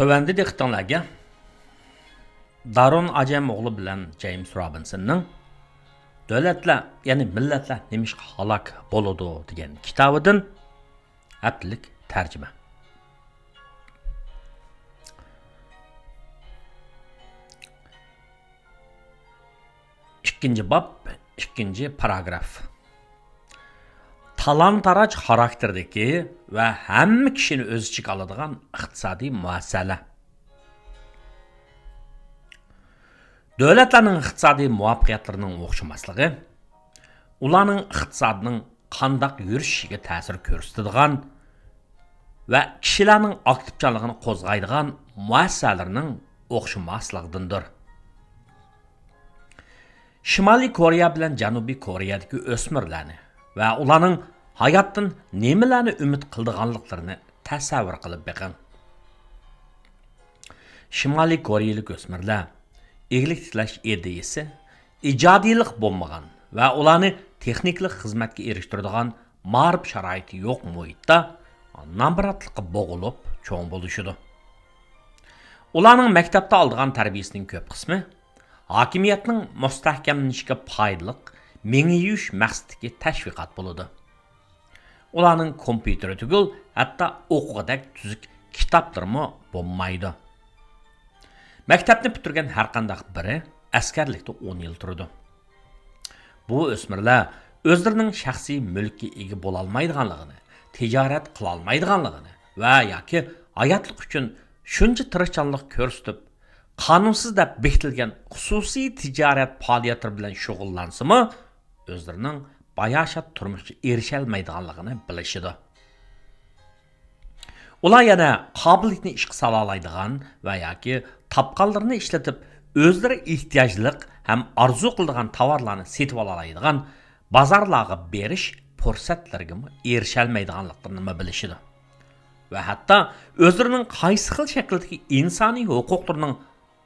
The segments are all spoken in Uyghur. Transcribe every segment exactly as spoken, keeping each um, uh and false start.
تۆۋەندە دىققىتىڭلارگە دارۇن ئاجەم ئوغلى بىلەن جەيمس رابىنسوننىڭ «دۆلەتلەر، يەنى مىللەتلەر نېمىشقا ھالاك بولىدۇ؟» دېگەن كىتابىدىن ھەپتىلىك تەرجىمە. ئىككىنچى باب، ئىككىنچى پاراگراف. تالان-تاراج خاراكتېرىدىكى ۋە ھەممە كىشىنى ئۆز ئىچىگە ئالىدىغان ئىقتىسادىي مۇئەسسەلەر. دۆلەتلەرنىڭ ئىقتىسادىي مۇۋەپپەقىيەتلىرىنىڭ ئوخشىماسلىقى ئۇلارنىڭ ئىقتىسادىنىڭ قانداق يۈرۈشىگە تەسىر كۆرسىتىدىغان ۋە كىشىلەرنىڭ ئاكتىپچانلىقىنى قوزغايدىغان مۇئەسسەلىرىنىڭ ئوخشىماسلىقىدىندۇر. شىمالىي كورېيە بىلەن جەنۇبىي كورېيەدىكى ئۆسمۈرلەرنى ۋە ئۇلارنىڭ ھاياتتىن نېمىلەرنى ئۈمىد قىلىدىغانلىقلىرىنى تەسەۋۋۇر قىلىپ بېقىڭ. شىمالىي كورېيىلىك ئۆسمۈرلەر ئىگىلىك تىكلەش ئىدىيىسى، ئىجادىيلىق بولمىغان ۋە ئۇلارنى تېخنىكىلىق خىزمەتكە ئېرىشتۈرىدىغان مائارىپ شارائىتى يوق مۇھىتتا نامراتلىققا بوغۇلۇپ چوڭ بولۇشىدۇ. ئۇلارنىڭ مەكتەپتە ئالىدىغان تەربىيىسىنىڭ كۆپ قىسمى ھاكىمىيەتنىڭ مۇستەھكەملىنىشىگە پايدىلىق مېڭە يۇيۇش مەقسىتىدىكى تەشۋىقات بولىدۇ. ئۇلارنىڭ كومپيۇتېرى تۈگۈل، ھەتتا ئوقۇغۇدەك تۈزۈك كىتابلىرىمۇ بولمايدۇ. مەكتەپنى پۈتتۈرگەن ھەرقانداق بىرى ئەسكەرلىكتە ئون يىل تۇرىدۇ. بۇ ئۆسمۈرلەر ئۆزلىرىنىڭ شەخسىي مۈلكىگە ئىگە بولالمايدىغانلىقىنى، تىجارەت قىلالمايدىغانلىقىنى ۋە ياكى ھاياتلىق ئۈچۈن شۇنچە تىرىشچانلىق كۆرسىتىپ، قانۇنسىز دەپ بېكىتىلگەن خۇسۇسىي تىجارەت پائالىيەتلىرى بىلەن شۇغۇللانسىمۇ، ئۆزلىرىنىڭ باياشات تۇرمۇشقا ئېرىشەلمەيدىغانلىقىنى بىلىشىدۇ. ئۇلار يەنە قابىلىيىتىنى ئىشقا سالالايدىغان ۋە ياكى تاپقانلىرىنى ئىشلىتىپ، ئۆزلىرى ئېھتىياجلىق ھەم ئارزۇ قىلىدىغان تاۋارلارنى سېتىۋالالايدىغان بازارلارغا بېرىش پۇرسەتلىرىگىمۇ ئېرىشەلمەيدىغانلىقلىرىنىمۇ بىلىشىدۇ. ۋە ھەتتا ئۆزلىرىنىڭ قايسى خىل شەكىلدىكى ئىنسانىي ھوقۇقلىرىنىڭ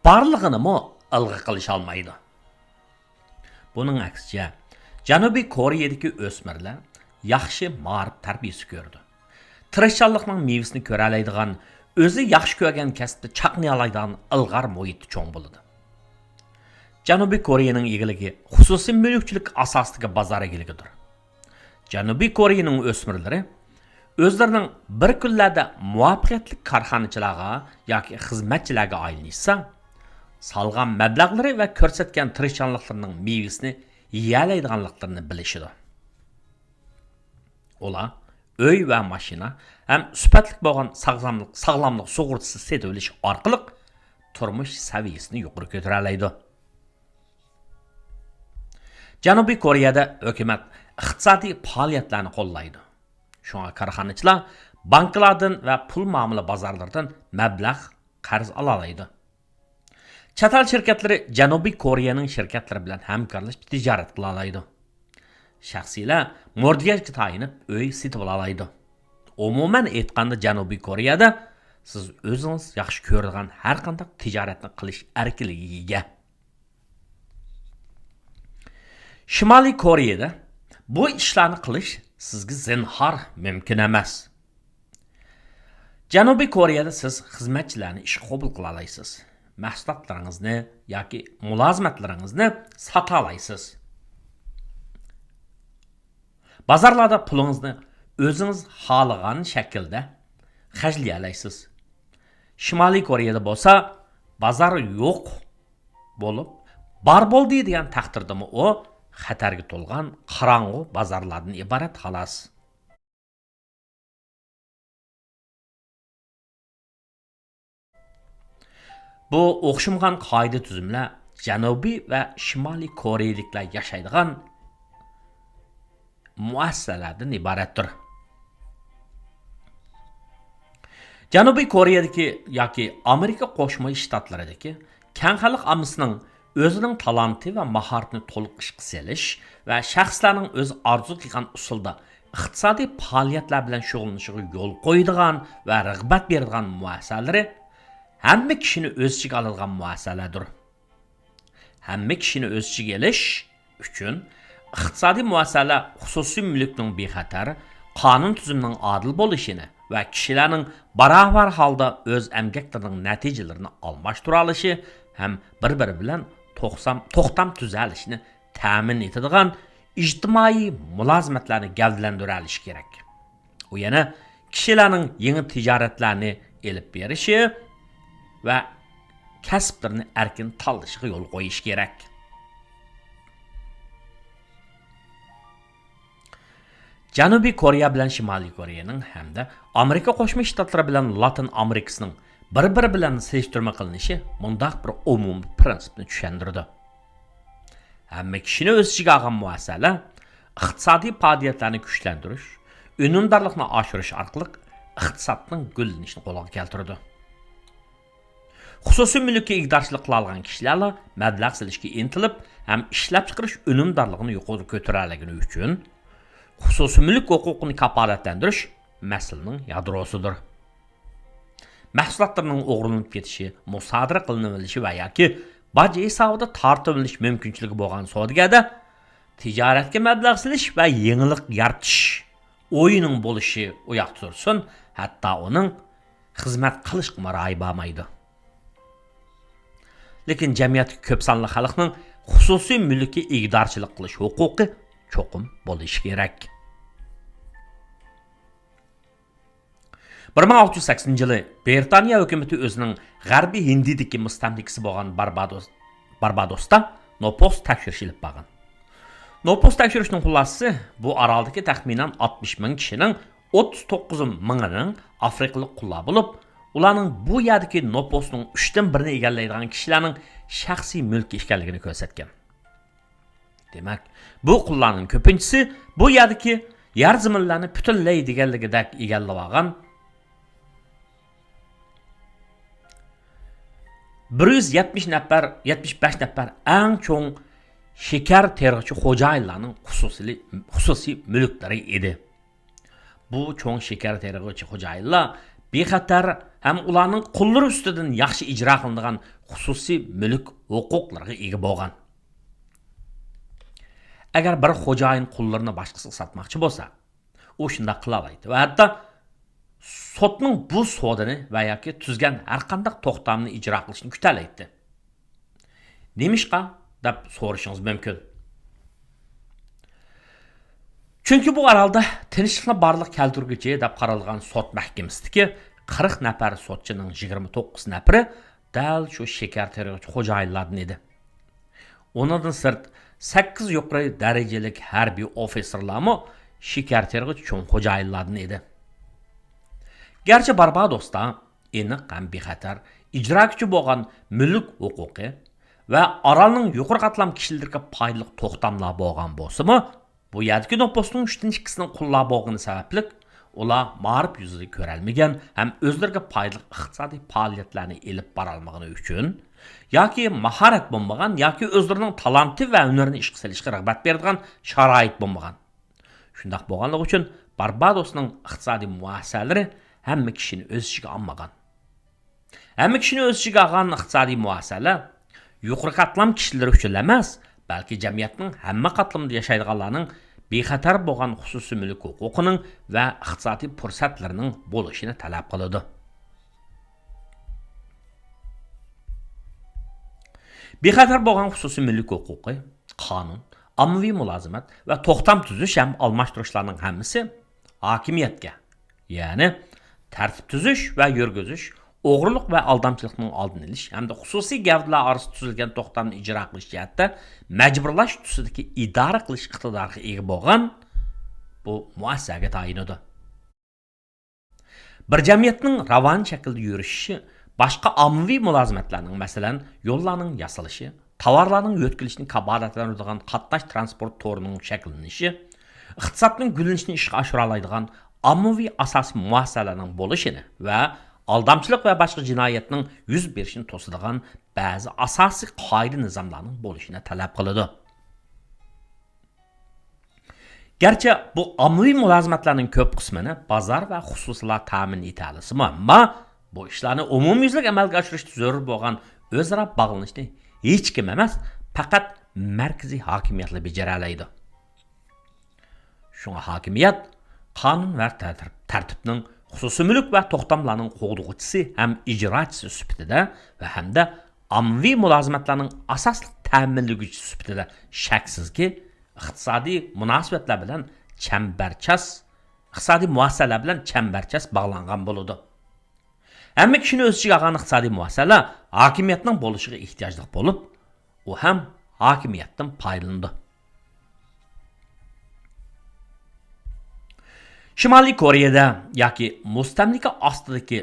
بارلىقىنىمۇ ئىلغا قىلىشالمايدۇ. بۇنىڭ ئەكسىچە، جەنۇبىي كورېيەدىكى ئۆسمۈرلەر ياخشى مائارىپ تەربىيىسى كۆرىدۇ. تىرىشچانلىقنىڭ مېۋىسىنى كۆرەلەيدىغان، ئۆزى ياخشى كۆرگەن كەسىپتە چاقنىيالايدىغان ئىلغار مۇھىتتا چوڭ بولىدۇ. جەنۇبىي كورېيەنىڭ ئىگىلىكى خۇسۇسىي مۈلۈكچىلىك ئاساسىدىكى بازار ئىگىلىكىدۇر. جەنۇبىي كورېيەنىڭ ئۆسمۈرلىرى ئۆزلىرىنىڭ بىر كۈنلەردە مۇۋەپپەقىيەتلىك كارخانىچىلارغا ياكى خىزمەتچىلەرگە ئايلىنىشسا، سالغان مەبلەغلىرى ۋە كۆرسەتكەن تىرىشچانلىقلىرىنىڭ مېۋىسىنى يېيەلەيدىغانلىقلىرىنى بىلىشىدۇ. ئۇلار ئۆي ۋە ماشىنا ھەم سۈپەتلىك بولغان ساغلاملىق، ساغلاملىق سۇغۇرتىسى سېتىۋېلىش ئارقىلىق تۇرمۇش سەۋىيەسىنى يۇقىرى كۆتۈرەلەيدۇ. جەنۇبىي كورېيەدە ھۆكۈمەت ئىقتىسادىي پائالىيەتلەرنى قوللايدۇ. شۇڭا كارخانىچىلار بانكىلاردىن ۋە پۇل مۇئامىلە بازارلىرىدىن مەبلەغ قەرز ئالالايدۇ. چەت ئەل شىركەتلىرى جەنۇبىي كورېيەنىڭ شىركەتلىرى بىلەن ھەمكارلىشىپ تىجارەت قىلالايدۇ. شەخسىيلەر مورتگاژغا تايىنىپ ئۆي سېتىۋالالايدۇ. ئومۇمەن ئېيتقاندا، جەنۇبىي كورېيەدە سىز ئۆزىڭىز ياخشى كۆرىدىغان ھەرقانداق تىجارەتنى قىلىش ئەركىنلىكىگە ئىگە. شىمالىي كورېيەدە بۇ ئىشلارنى قىلىش سىزگە زىنھار مۇمكىن ئەمەس. جەنۇبىي كورېيەدە سىز خىزمەتچىلەرنى ئىشقا قوبۇل قىلالايسىز، مەھسۇلاتلىرىڭىزنى ياكى مۇلازىمەتلىرىڭىزنى ساتالايسىز. بازارلاردا پۇلىڭىزنى ئۆزىڭىز خالىغان شەكىلدە خەجلىيەلەيسىز. شىمالىي كورېيەدە بولسا بازار يوق بولۇپ، بار بولدى دېگەن تەقدىردىمۇ ئۇ خەتەرگە تولغان قاراڭغۇ بازارلاردىن ئىبارەت، خالاس. بۇ ئوخشىمىغان قائىدە-تۈزۈملەر جەنۇبىي ۋە شىمالىي كورېيىلىكلەر ياشايدىغان مۇئەسسەلەردىن ئىبارەتتۇر. جەنۇبىي كورېيەدىكى ياكى ئامېرىكا قوشما شتاتلىرىدىكى كەڭ خەلق ئاممىسىنىڭ ئۆزىنىڭ تالانتى ۋە ماھارىتىنى تولۇق ئىشقا سېلىش ۋە شەخسلەرنىڭ ئۆزى ئارزۇ قىلغان ئۇسۇلدا ئىقتىسادىي پائالىيەتلەر بىلەن شۇغۇللىنىشىغا يول قويىدىغان ۋە رىغبەت بېرىدىغان مۇئەسسەلىرى ھەممە كىشىنى ئۆز ئىچىگە ئالىدىغان مۇئەسسەلەردۇر. ھەممە كىشىنى ئۆز ئىچىگە ئېلىش ئۈچۈن ئىقتىسادىي مۇئەسسەلەر خۇسۇسىي مۈلۈكنىڭ بىخەتەر، قانۇن تۈزۈمنىڭ ئادىل بولۇشىنى، ۋە كىشىلەرنىڭ باراۋەر ھالدا ئۆز ئەمگەكلىرىنىڭ نەتىجىلىرىنى ئالماشتۇرالىشى ھەم بىر-بىرى بىلەن توقسام-، توختام تۈزەلىشىنى تەمىن ئېتىدىغان ئىجتىمائىي مۇلازىمەتلەرنى گەۋدىلەندۈرەلىشى كېرەك. ئۇ يەنە كىشىلەرنىڭ يېڭى تىجارەتلەرنى ئېلىپ بېرىشى ۋە كەسىپلىرىنى ئەركىن تاللىشىغا يول قويۇشى كېرەك. جەنۇبىي كورېيە بىلەن شىمالىي كورېيەنىڭ ھەمدە ئامېرىكا قوشما شتاتلىرى بىلەن لاتىن ئامېرىكىسىنىڭ بىر-بىرى بىلەن سېلىشتۇرما قىلىنىشى مۇنداق بىر ئومۇمىي پىرىنسىپنى چۈشەندۈرىدۇ. ھەممە كىشىنى ئۆز ئىچىگە ئالغان مۇئەسسەلەر ئىقتىسادىي پائالىيەتلەرنى كۈچلەندۈرۈش، ئۈنۈمدارلىقنى ئاشۇرۇش ئارقىلىق ئىقتىسادنىڭ گۈللىنىشىنى قولغا كەلتۈرىدۇ. خۇسۇسىي مۈلۈككە ئىگىدارچىلىق قىلالىغان كىشىلەرلا مەبلەغ سېلىشقا ئىنتىلىپ ھەم ئىشلەپچىقىرىش ئۈنۈمدارلىقىنى يۇقىرى كۆتۈرەلىگىنى ئۈچۈن، خۇسۇسىي مۈلۈك ھوقۇقىنى كاپالەتلەندۈرۈش مەسىلىنىڭ يادروسىدۇر. مەھسۇلاتلىرىنىڭ ئوغرىلىنىپ كېتىشى، مۇسادىرە قىلىنىۋېلىشى ۋە ياكى باج ھېسابىدا تارتىۋېلىش مۇمكىنچىلىكى بولغان سودىگەردە تىجارەتكە مەبلەغ سېلىش ۋە يېڭىلىق يارىتىش ئويىنىڭ بولۇشى ئۇياقتا تۇرسۇن، ھەتتا ئۇنىڭ خىزمەت قىلىشقىمۇ رايى بارمايدۇ. لېكىن جەمئىيەتتىكى كۆپ سانلىق خەلقنىڭ خۇسۇسىي مۈلۈككە ئىگىدارچىلىق قىلىش ھوقۇقى چوقۇم بولۇشى كېرەك. بىر مىڭ ئالتە يۈز سەكسىنىنچى يىلى برىتانىيە ھۆكۈمىتى ئۆزىنىڭ غەربىي ھىندىدىكى مۇستەملىكىسى بولغان باربادوس، باربادوستا نوپۇس تەكشۈرۈشى ئېلىپ بارغان. نوپۇس تەكشۈرۈشنىڭ خۇلاسىسى بۇ ئارالدىكى تەخمىنەن ئاتمىش مىڭ كىشىنىڭ ئوتتۇز توققۇز مىڭىنىڭ ئافرىقىلىق قۇللار بولۇپ، ئۇلارنىڭ بۇ يەردىكى نوپۇسنىڭ ئۈچتىن بىرىنى ئىگىلەيدىغان كىشىلەرنىڭ شەخسىي مۈلكى ئىكەنلىكىنى كۆرسەتكەن. دېمەك، بۇ قۇللارنىڭ كۆپىنچىسى بۇ يەردىكى يەر زېمىنلەرنى پۈتۈنلەي دېگەنلىكىدەك ئىگىلەۋالغان بىر يۈز يەتمىش نەپەر، يەتمىش بەش نەپەر ئەڭ چوڭ شېكەر تېرىغۇچى خوجايىنلارنىڭ خۇسۇسىي، خۇسۇسىي مۈلۈكلىرى ئىدى. بۇ چوڭ شېكەر تېرىغۇچى خوجايىنلار بىخەتەر ھەم ئۇلارنىڭ قۇللىرى ئۈستىدىن ياخشى ئىجرا قىلىنىدىغان خۇسۇسىي مۈلۈك ھوقۇقلىرىغا ئىگە بولغان. ئەگەر بىر خوجايىن قۇللىرىنى باشقىسىغا ساتماقچى بولسا، ئۇ شۇنداق قىلالايتتى ۋە ھەتتا سوتنىڭ بۇ سودىنى ۋە ياكى تۈزگەن ھەرقانداق توختامنى ئىجرا قىلىشنى كۈتەلەيتتى. نېمىشقا؟ دەپ سورىشىڭىز مۇمكىن. چۈنكى بۇ ئارالدا تىنچلىقنى بارلىققا كەلتۈرگۈچى دەپ قارالغان سوت مەھكىمىسىدىكى قىرىق نەپەر سوتچىنىڭ يىگىرمە توققۇز نەپىرى دەل شۇ شېكەر تېرىغۇچى خوجايىنلاردىن ئىدى. ئۇنىڭدىن سىرت، سەككىز يۇقىرى دەرىجىلىك ھەربىي ئوفىتسېرلارمۇ شېكەر تېرىغۇچى چوڭ خوجايىنلاردىن ئىدى. گەرچە باربادوستا ئېنىق ھەم بىخەتەر ئىجراكۈچى بولغان مۈلۈك ھوقۇقى ۋە ئارالنىڭ يۇقىرى قاتلام كىشىلىرىگە پايدىلىق توختاملار بولغان بولسىمۇ، بۇ يەردىكى نوپۇسنىڭ ئۈچتىن ئىككىسىنىڭ قۇللار بولغىنى سەۋەبلىك، ئۇلار مائارىپ يۈزىدە كۆرەلمىگەن ھەم ئۆزلىرىگە پايدىلىق ئىقتىسادىي پائالىيەتلەرنى ئېلىپ بارالمىغىنى ئۈچۈن ياكى ماھارەت بولمىغان ياكى ئۆزلىرىنىڭ تالانتى ۋە ھۈنىرىنى ئىشقا سېلىشقا رىغبەت بېرىدىغان شارائىت بولمىغان. شۇنداق بولغانلىقى ئۈچۈن باربادوسنىڭ ئىقتىسادىي مۇئەسسەلىرى ھەممە كىشىنى ئۆز ئىچىگە ئالمىغان. ھەممە كىشىنى ئۆز ئىچىگە ئالغان ئىقتىسادىي مۇئەسسەلەر يۇقىرى قاتلام كىشىلىرى ئۈچۈنلا ئەمەس، بەلكى جەمئىيەتنىڭ ھەممە قاتلىمىدا ياشايدىغانلارنىڭ بىخەتەر بولغان خۇسۇسىي مۈلۈك ھوقۇقىنىڭ ۋە ئىقتىسادىي پۇرسەتلىرىنىڭ بولۇشىنى تەلەپ قىلىدۇ. بىخەتەر بولغان خۇسۇسىي مۈلۈك ھوقۇقى، قانۇن، ئاممىۋى مۇلازىمەت ۋە توختام تۈزۈش ھەم ئالماشتۇرۇشلارنىڭ ھەممىسى ھاكىمىيەتكە، يەنى تەرتىپ تۈزۈش ۋە يۈرگۈزۈش، ئوغرىلىق ۋە ئالدامچىلىقنىڭ ئالدىنى ئېلىش ھەمدە خۇسۇسىي گەۋدىلەر ئارىسىدا تۈزۈلگەن توختامنى ئىجرا قىلىش جەھەتتە مەجبۇرلاش تۈسىدىكى ئىدارە قىلىش ئىقتىدارىغا ئىگە بولغان بۇ مۇئەسسەگە تايىنىدۇ. بىر جەمئىيەتنىڭ راۋان شەكىلدە يۈرۈشۈشى باشقا ئاممىۋى مۇلازىمەتلەرنىڭ، مەسىلەن، يوللارنىڭ ياسىلىشى، تاۋارلارنىڭ يۆتكىلىشىنى كاپالەتلەندۈرىدىغان قاتناش تىرانسپورت تورىنىڭ شەكىللىنىشى، ئىقتىسادنىڭ گۈللىنىشىنى ئىشقا ئاشۇرالايدىغان ئاممىۋى ئاساسىي مۇئەسسەلەرنىڭ بولۇشىنى ۋە ئالدامچىلىق ۋە باشقا جىنايەتنىڭ يۈز بېرىشىنى توسىدىغان بەزى ئاساسىي قائىدە-نىزاملارنىڭ بولۇشىنى تەلەپ قىلىدۇ. گەرچە بۇ ئاممىۋى مۇلازىمەتلەرنىڭ كۆپ قىسمىنى بازار ۋە خۇسۇسىيلار تەمىن ئېتەلىسىمۇ، ئەمما بۇ ئىشلارنى ئومۇميۈزلۈك ئەمەلگە ئاشۇرۇشتا زۆرۈر بولغان ئۆزئارا باغلىنىشنى ھېچكىم ئەمەس، پەقەت مەركىزىي ھاكىمىيەتلا بېجىرەلەيدۇ. شۇڭا ھاكىمىيەت قانۇن ۋە تەتىر-، تەرتىپنىڭ خۇسۇسىي مۈلۈك ۋە توختاملارنىڭ قوغدىغۇچىسى ھەم ئىجراچىسى سۈپىتىدە ۋە ھەمدە ئاممىۋى مۇلازىمەتلەرنىڭ ئاساسلىق تەمىنلىگۈچىسى سۈپىتىدە شەكسىزكى، ئىقتىسادىي مۇناسىۋەتلەر بىلەن چەمبەرچاس، ئىقتىسادىي مۇئەسسەلەر بىلەن چەمبەرچاس باغلانغان بولىدۇ. ھەممە كىشىنى ئۆز ئىچىگە ئالغان ئىقتىسادىي مۇئەسسەلەر ھاكىمىيەتنىڭ بولۇشىغا ئېھتىياجلىق بولۇپ، ئۇ ھەم ھاكىمىيەتتىن پايدىلىنىدۇ. شىمالىي كورېيەدە ياكى مۇستەملىكە ئاستىدىكى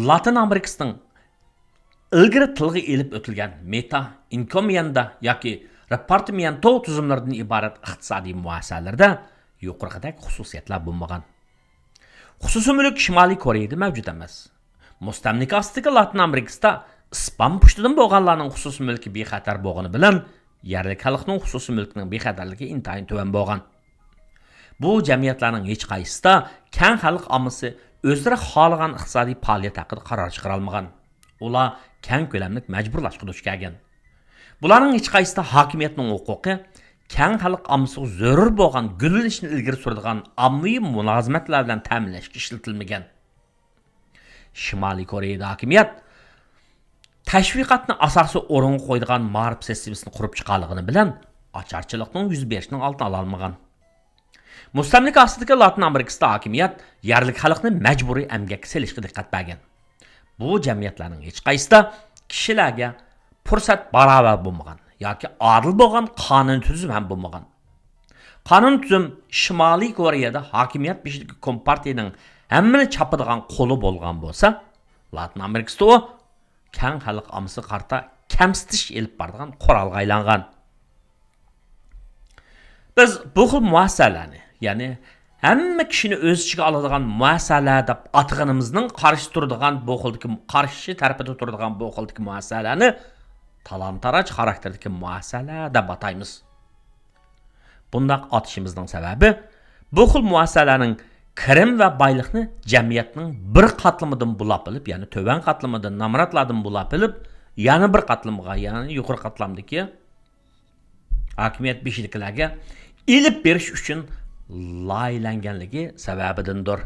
لاتىن ئامېرىكىسىنىڭ ئىلگىرى تىلغا ئېلىپ ئۆتۈلگەن مېتا ئىنكومىيەندا ياكى رېپارتىمېنتو تۈزۈملىرىدىن ئىبارەت ئىقتىسادىي مۇئەسسەلەردە يۇقىرىقىدەك خۇسۇسىيەتلەر بولمىغان. خۇسۇسىي مۈلۈك شىمالىي كورېيەدە مەۋجۇت ئەمەس. مۇستەملىكە ئاستىدىكى لاتىن ئامېرىكىسىدا ئىسپان پۇشتىدىن بولغانلارنىڭ خۇسۇسىي مۈلكى بىخەتەر بولغىنى بىلەن، يەرلىك خەلقنىڭ خۇسۇسىي مۈلكىنىڭ بىخەتەرلىكى ئىنتايىن تۆۋەن بولغان. بۇ جەمئىيەتلەرنىڭ ھېچقايسىسىدا كەڭ خەلق ئاممىسى ئۆزلىرى خالىغان ئىقتىسادىي پائالىيەت ھەققىدە قارار چىقىرالمىغان. ئۇلار كەڭ كۆلەملىك مەجبۇرلاشقا دۇچ كەلگەن. بۇلارنىڭ ھېچقايسىسىدا ھاكىمىيەتنىڭ ھوقۇقى كەڭ خەلق ئاممىسىغا زۆرۈر بولغان گۈللىنىشنى ئىلگىرى سۈرىدىغان ئاممىۋى مۇلازىمەتلەر بىلەن تەمىنلەشكە ئىشلىتىلمىگەن. شىمالىي كورېيەدە ھاكىمىيەت تەشۋىقاتنى ئاساسىي ئورۇنغا قويىدىغان مائارىپ سىستېمىسىنى قۇرۇپ چىققانلىقىنى بىلەن، ئاچارچىلىقنىڭ يۈز بېرىشىنىڭ ئالدىنى ئالالمىغان. مۇستەملىكە ئاستىدىكى لاتىن ئامېرىكىسىدا ھاكىمىيەت يەرلىك خەلقنى مەجبۇرىي ئەمگەككە سېلىشقا دىققەت بەرگەن. بۇ جەمئىيەتلەرنىڭ ھېچقايسىسىدا كىشىلەرگە پۇرسەت باراۋەر بولمىغان ياكى ئادىل بولغان قانۇن تۈزۈم ھەم بولمىغان. قانۇن تۈزۈم شىمالىي كورېيەدە ھاكىمىيەت بېشىدىكى كومپارتىيىنىڭ ھەممىنى چاپىدىغان قولى بولغان بولسا، لاتىن ئامېرىكىسىدا ئۇ كەڭ خەلق ئاممىسىغا قارىتا كەمسىتىش ئېلىپ بارىدىغان قورالغا ئايلانغان. بىز بۇ خىل مۇئەسسەلەرنى، يەنى ھەممە كىشىنى ئۆز ئىچىگە ئالىدىغان مۇئەسسەلەر دەپ ئاتىغىنىمىزنىڭ قارشى تۇرىدىغان بۇ خىلدىكى، قارشى تەرىپىدە تۇرىدىغان بۇ خىلدىكى مۇئەسسەلەرنى تالان-تاراج خاراكتېردىكى مۇئەسسەلەر دەپ ئاتايمىز. بۇنداق ئاتىشىمىزنىڭ سەۋەبى، بۇ خىل مۇئەسسەلەرنىڭ كىرىم ۋە بايلىقنى جەمئىيەتنىڭ بىر قاتلىمىدىن بۇلاپ ئېلىپ، يەنى تۆۋەن قاتلىمىدىن، نامراتلاردىن بۇلاپ ئېلىپ، يەنە بىر قاتلىمىغا، يەنى يۇقىرى قاتلامدىكى ھاكىمىيەت بېشىدىكىلەرگە ئېلىپ بېرىش ئۈچۈن لايىھەلەنگەنلىكى سەۋەبىدىندۇر.